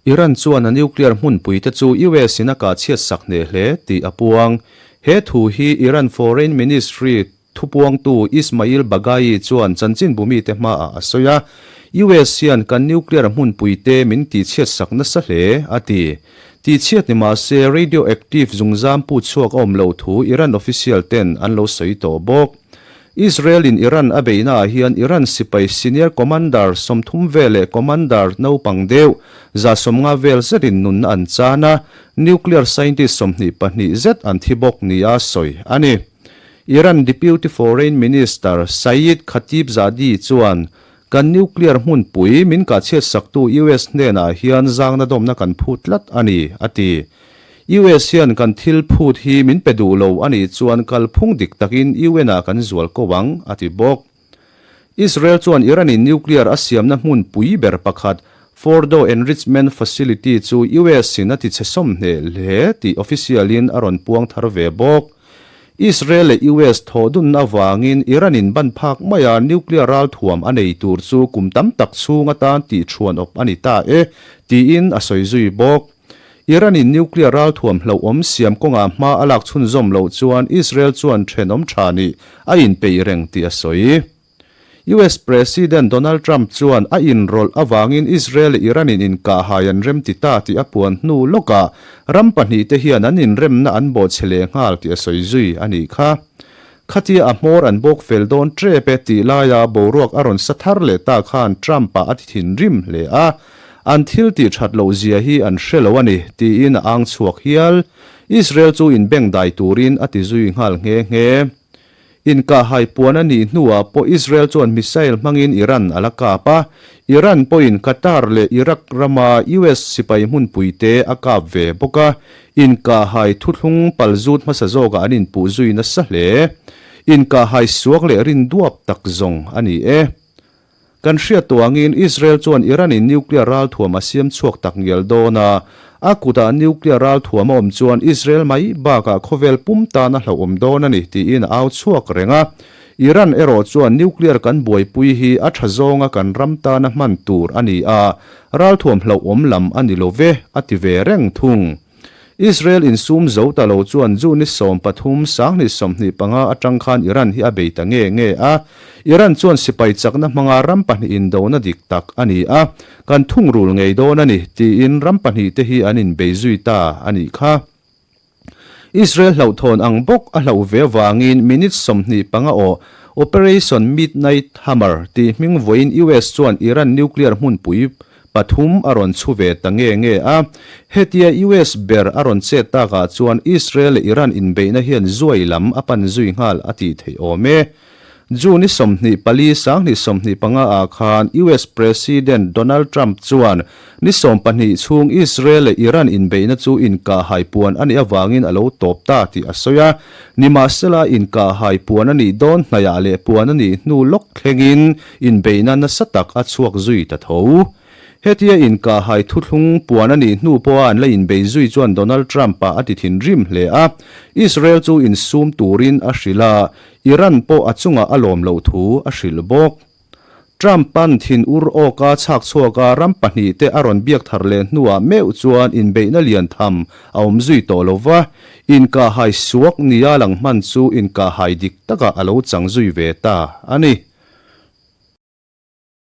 Iran chuan a nuclear hmunpui te chu US in a kah chhiat sak hneh hle tih a puang. He thu hi Iran Foreign Ministry thupuangtu Ismail Baghaei chuan chanchinbu mite hmaah a sawi a, US hian kan nuclear hmunpui te min tihchhiat sak nasa hle, a ti. Tihchhiat ni mah se radioactive zungzam put chhuak a awm loh thu Iran official ten an lo sawi tawh bawk. Israel in Iran a beihna ah hian Iran sipai senior commander 30 vel leh commander naupang deuh 150 vel zetin nunna an chan a, nuclear scientist 22 zet an thi bawk nia sawi a ni. Iran Deputy Foreign Minister Saeed Khatibzadeh chuan, Kan nuclear hmunpui min kahchhiatsaktu US hnenah hian zangna dawmna kan phut tlat a ni, a ti. US hian kan thil phut hi min pe duh lo a nih chuan kalphung dik takin UN ah kan zual ko ang, a ti bawk. Israel chuan Iran in nuclear a siamna hmun pui ber pakhat, Fordow Enrichment Facility chu US in a ti chhe sawm hneh hle tih official in a rawn puang thar ve bawk. Israel leh US thawh dunna avangin Iran in ban phak maia nuclear ralthuam a nei tur chu kum tam tak chhung atan tih chhuan awp a ni ta e, tiin a sawi zui bawk. Iran in nuclear ralthuam hlauhawm siam kawngah hma a lak chhunzawm loh chuan Israel chuan thenawm tha nih a inpeih reng tih a sawi. US President Donald Trump chuan a inrawlh avangin Israel leh Iran in inkahhai an rem ti ta tih a puan hnu lawkah ram pahnihte hian an inremna an bawhchhe leh nghal tih a sawi zui a nih kha. Khatia a hmawr an bawk fel dawn tep e tih laia boruak a rawn sa thar leh ta khan Trump-a a ti thinrim hle a, an thil tih that loh zia hi an hre lo a ni tiin a ang chhuak hial. Israel chu inbengdai turin a ti zui nghal nghe nghe. Inkahhai puan a nih hnuah pawh Israel chuan missile hmangin Iran a la kap a, Iran pawhin Qatar leh Iraq rama US sipai hmunpuite a kap ve bawk a, inkahhai thuthlung palzut hmasa zawkah an inpuh zui nasa hle. Inkahhai suak leh rinduap tak zawng a ni e. Kan hriat tawh angin Israel chuan Iran-in nuclear ralthuam a siam chhuak tak ngial dawn a, a kutah nuclear ralthuam a awm chuan Israel mai bakah khawvel pum tan a hlauhawm dawn a ni tiin a au chhuak reng a. Iran erawh chuan nuclear kan buaipui hi a tha zawnga kan ram tana hman tur a ni a, ralthuam hlauhawm lam a ni lo ve, a ti ve reng thung. Israel insum zo ta lo chuan June ni 13, 2025 atang khan Iran hi a bei ta nge nge a. Iran chuan sipai chakna hmanga ram pahnih indona dik tak a ni a, kan thungrul ngei dawn a ni, tiin ram pahnih te hi an inbei zui ta a nih kha. Israel hlauhthawn ang bawk a hlauh ve avangin minute 25 aw Operation Midnight Hammer tih hming vawiin US chuan Iran nuclear hmunpui pathum a rawn chhu ve ta nge nge a. Hetia US ber a rawn chet takah chuan Israel leh Iran inbeihna hian zuai lam a pan zui nghal a tih theih awm e. June ni 24 2025 ah khan US President Donald Trump chuan ni 12 chhung Israel leh Iran inbeihna chu inkahhai puan a nih avangin a lo tawp ta tih a sawi a. Nimahsela inkahhai puan a nih dawn hnaiah leh puan a nih hnu lawk thlengin Inbeihna nasa tak a chhuak zui ta tho. Hetia inkahhai thuthlung puan a nih hnu pawha an la inbei zui chuan Donald Trump-a a ti thinrim hle a, Israel chu insum turin a hrilh a, Iran pawh a chungah a lawm loh thu a hrilh bawk. Trump-a'n thin ur awka chhak chhuaka ram pahnihte a rawn biak thar leh hnuah meuh chuan inbeihna lian tham a awm zui tawh lo va, inkahhai suak nia lang hman chu inkahhai dik takah a lo chang zui ve ta a ni.